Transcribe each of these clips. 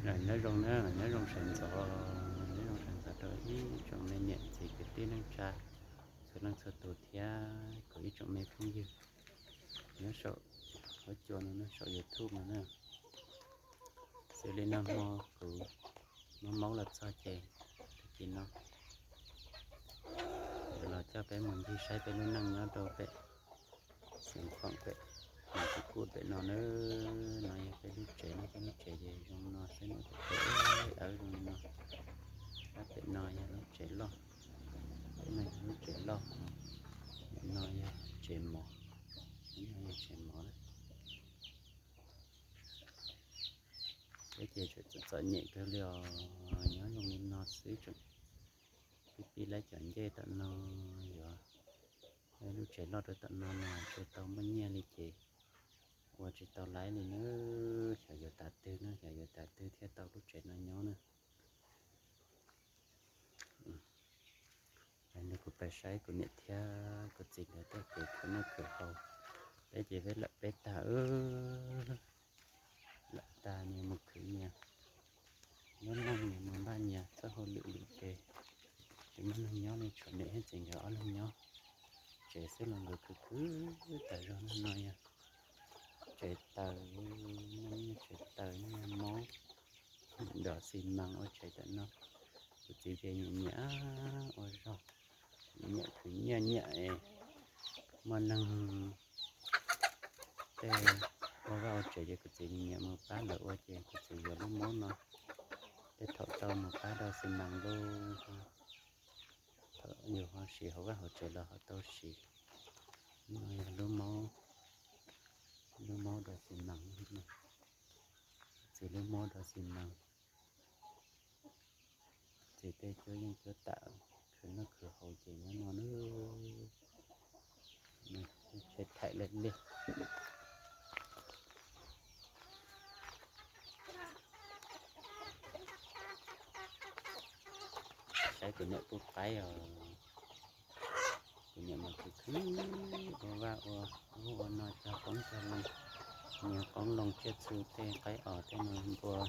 Nyob zoo na, nyob zoo sawv ntxov, nyob zoo sawv ntxov rau ib tsoom me niam txiv kwv tij neej tsa txhua leej txhua tus thiab kuv ib tsoom me phooj ywg nyob saum huab cua no, saum YouTube no na. Xws li nag hmo kuv muab maub los txog ces tag kis no los coj peb mus ncig saib peb lub neej nyob rau pem Xeev Khuam pem, Xeev Khuam pem no na. No yog peb lub tsev no, peb lub tsev ces zoo no, saib no, peb awv zoo li no. Pab pem no yog lub tsev loj, pem no yog lub tsev loj, no yog tsev mov, no yog tsev mov na. Peb ces tseem txom nyem kawg li os, nyob zoo li no xwb tseem pib pib laib cov ncej tom no, yuav lub tsev loj rau tom no mas tsis tau muaj nyiaj li ces ua tsis tau laib li na. Xyov yuav tav twg na, xyov yuav tav twg thiaj tau lub tsev no nyob na. Kuv pais saib kuv niam thiab kuv txiv nkawd tej kev khwv noj khwv haus. Peb ces peb lawm peb tag, lawm tag nyias mus khwv nyias lub neej, nyias mus npaj nyias txoj hauj lwm lwm ces tsis muaj neeg nyob li, tshuav niam thiab txiv nkawd ob leeg nyob tsev xwb los nkawd khwv khwv tas zog. No yog tsev taws, muaj nyiaj tsev taws, nyiaj maub, dov xi mas ua tsev tam no. Kuv txiv ces nyiam nyiam ua zog, nyiam khwv nyiaj nyiam muaj neeg tej ua vaj ua tsev ces kuv txiv nyiam mus pab lawv ua ces kuv txiv yuav lub maub no. Tej thaum tau mus pab dov xi mas lauj, thaum yus ho siv hauv vaj hauv tsev los ho tau siv. No yog lub maub, lub maub dov xi mas, kuv txiv lub maub dov xi mas. Txiv tej cuab yeej cuab tam khwv noj khwv haus ces nyob no na. Tsheb thaim lej liaj. Saib kuv niam pub qaib os. Kuv niam mas khwv khwv ua vaj ua ub ua no cog qoob cog loo, nyiag qoob loo tsiaj txhu tej qaib os tej no npua,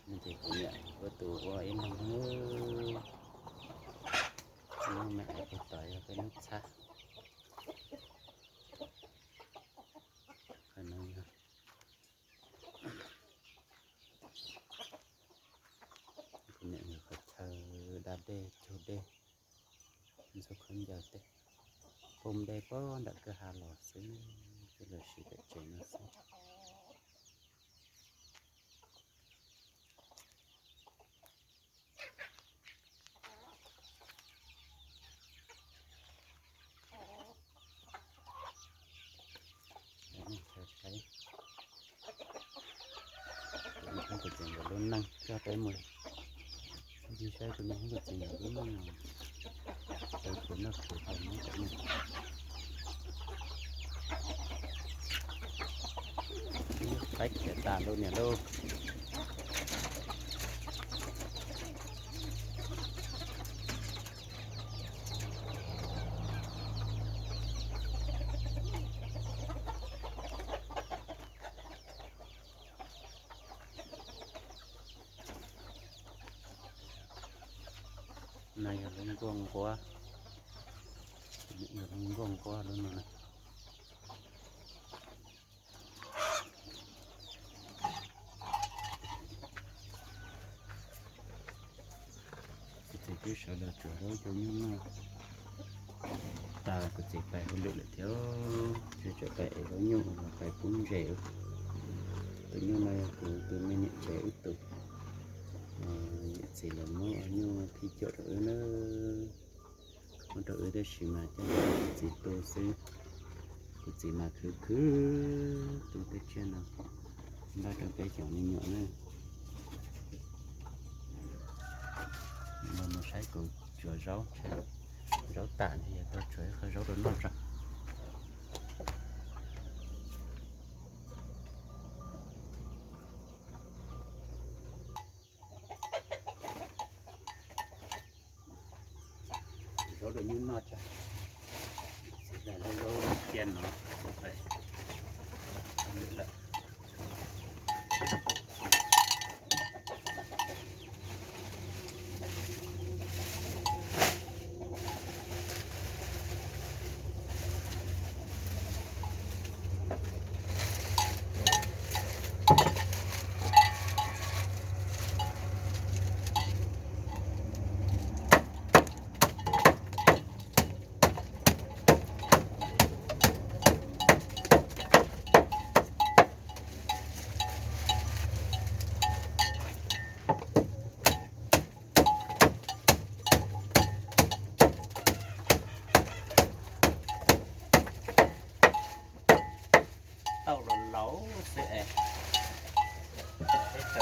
no ces kuv niam ua tus ua ib leeg. Lub me aiv puag tod yog peb lub txhab. Qhov no yog kuv niam nkawd qhov chaw da dej cug dej, ntxuag khaub ncaws tej, pub dej puag nram kwj ha los xwb, coj los siv pem tsev no xwb. Saib, kuv niam thiab kuv txiv nkawd lub neej coj peb mus ncig saib kuv niam thiab kuv txiv nkawd lub neej, tau khwv noj khwv haus nyob pem no. Qaib khiav tas lauj niam lauj. No yog lub nkuaj nquab, yog lub nkuaj nquab lub no na. Kuv txiv twb sawv los tsuav zaub rau nyuj noj tas, kuv txiv pais hauj lwm lawm thiab, tseem tsam pais ev zaub nyuj los pais pub ntses. Tus nyuj no yog kuv tus me niam tsev wb tus, niam txiv lawv muab nyuj phij cuam rau wb na. Muab rau wb tab sis mas coj kuv txiv tu xwb. Kuv txiv mas khwv khwv tu tej tsiaj no npaj rau peb cov me nyuam na. Los mus saib kuv tsuav zaub, zaub tas ntag, yog tau tsuav ib qho zaub rau noj tso. Zaub rau nyuj noj tso. Txiv pais laub zaub cia no, kuv pais hauj lwm lawm.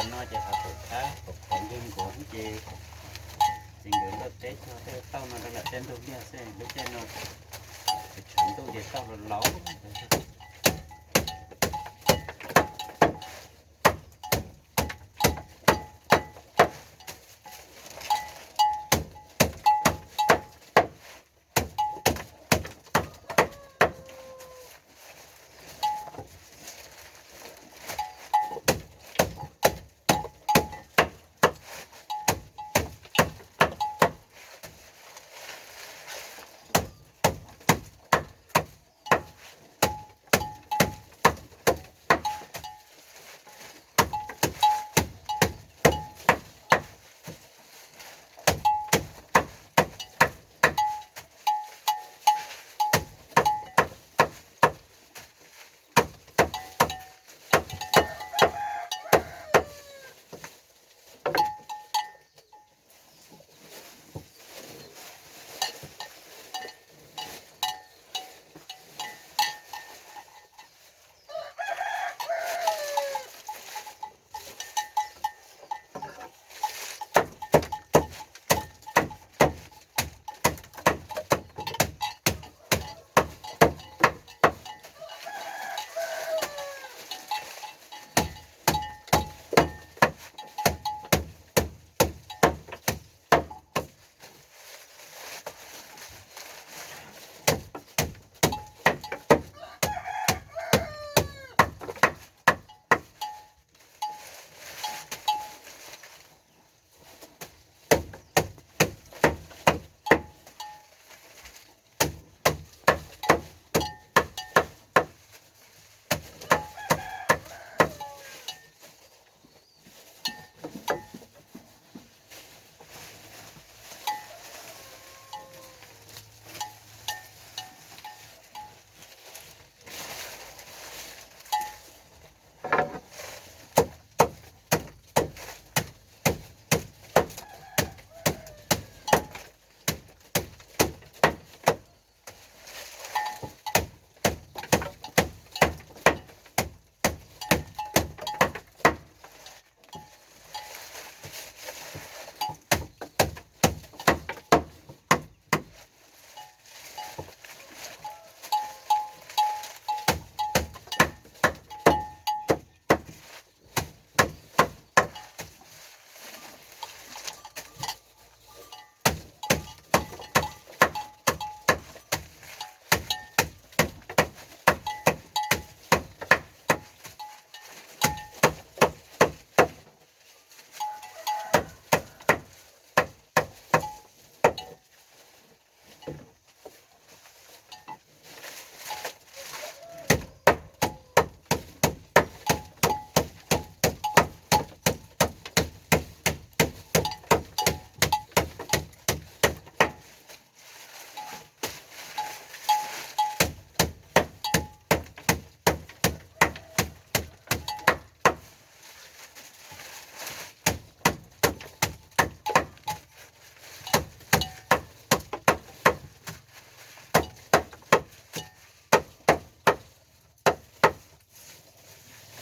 No ces hov tus thab kom phov nkeeg nkuav ces txiv nkawd luaj teb cog tej tauj no rau lawm tej ntug liaj xwb. Lub caij no tshav ntuj ces tauj los laus.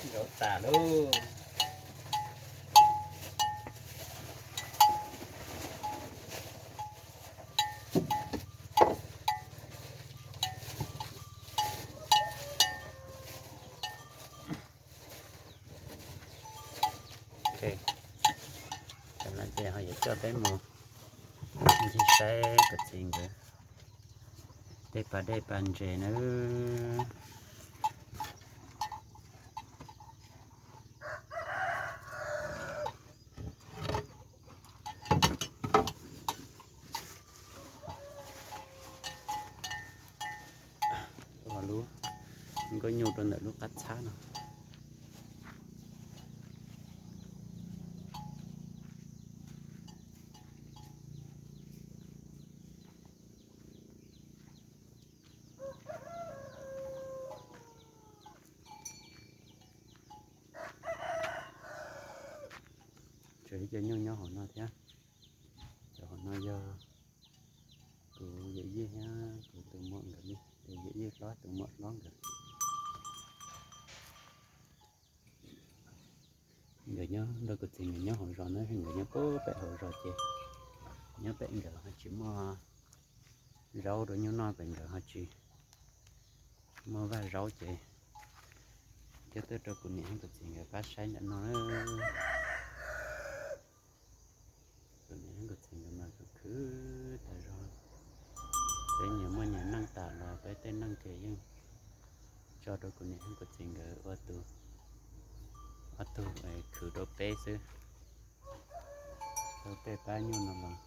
Nkaum tas lauj. Tam no ces ho yuav coj peb mus ncig saib tus txiv nkawd tej pas dej pas ntses nawb. Ua lub nkauj nyuj rau ntawm lub qab txhab no. Tseem ib co nyuj nyob hauv no thiab. Cov hauv no yog kuv yawm yij thiab kuv tus muam nkawd li, tus yawm yij hlob tus muam hlob nkawd. Nkawd Nyob nrog kuv txiv nkawd nyob hauv zos na, nkawd nyob pem hauv zos ces nyob pem nkawd ho tsis muaj zaub rau nyuj noj, pem nkawd ho tsis muaj vaj zaub ces thiaj tuaj rau kuv niam thiab kuv txiv nkawd pab saib ntawm no na. Kuv niam thiab kuv txiv nkawd mas khwv khwv tas zog. Peb nyias muaj nyias neej tas los peb tej neej ces yeej tso rau kuv niam thiab kuv txiv nkawd ua tus, ob tug khwv rau peb xwb. Rau tej pab nyuj no los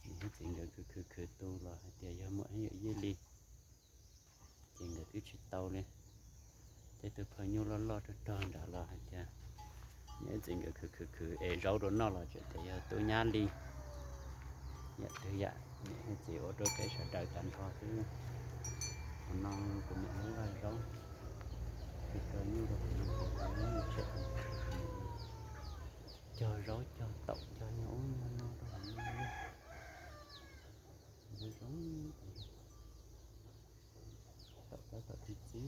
niam thiab txiv nkawd khwv khwv khwv tu los hais tias yog muaj ib yam yij li ces nkawd twb tsis tau li. Tej tug phaj nyuj loj loj rog rog nrad los hais tias niam txiv nkawd khwv khwv khwv es zaub rau noj los tseem tias yog tub nyab li. Yam twg yam niam thiab txiv ua rau peb sawv daws tag nrho xwb. Qhov no kuv niam lub vaj zaub, kuv rau nyuj rau hauv no, kuv niam tseem cog zaub cog taum cog nyuag ub nyuag no rau hauv no. Zoo, taum tab tom tib txib,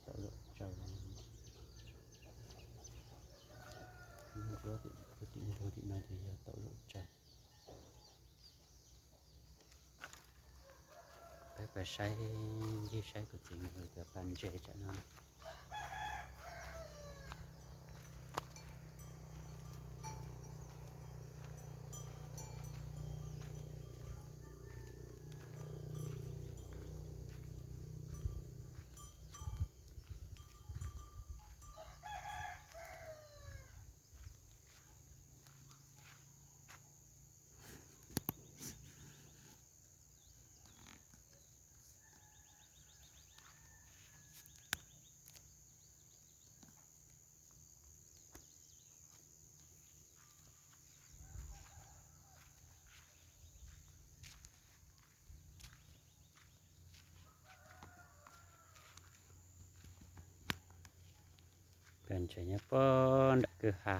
taum zaum tsaws. Tim nruag tim no ces yog taum zaum tsaws. Peb pais saib, ncig saib kuv txiv nkawd cov pas ntses tsam no. Pas ntses nyob puag nram kwj ha.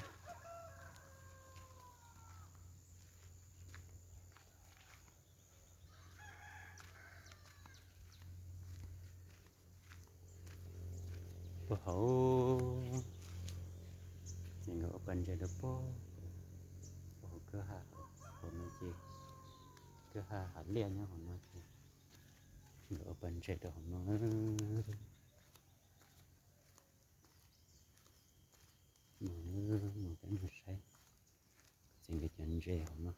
Puag hauv, ces nkawd ua pas ntses rau puag hauv kwj ha, hauv no ces kwj ha hav liaj nyob hauv no ces nkawd ua pas ntses rau hauv no. Mus, mus peb mus saib txiv nkawd cov ntses hauv no.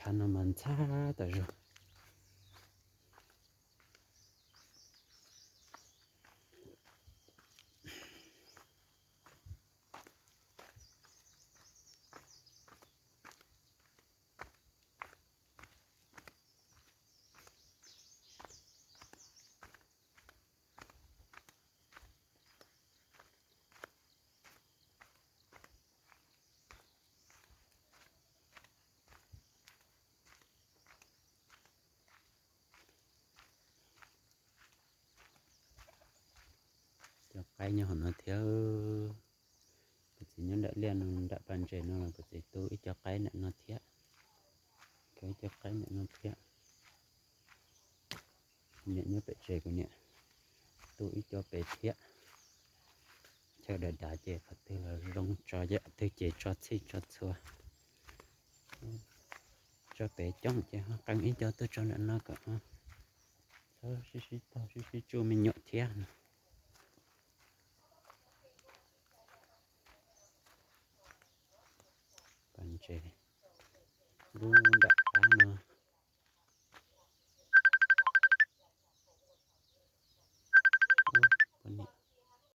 Phab no mas ntxhab tas zog. Cov qaib nyob hauv no thiab. Kuv txiv nyob nram liaj no, nram pas ntses no los kuv txiv tu ib co qaib nram no thiab. Tu ib co qaib nram no thiab. Niam nyob pem tsev, kuv niam tu ib co pem thiab. Chaw dav dav ces qhov twg los zoo tso, yam twg ces tso txhij tso txhua. Tso pem coob ces ho qee ib co tuaj tso nram no kom txhob sib sib tog sib sib tsuj me nyuam thiab no. Pas ntses lub nram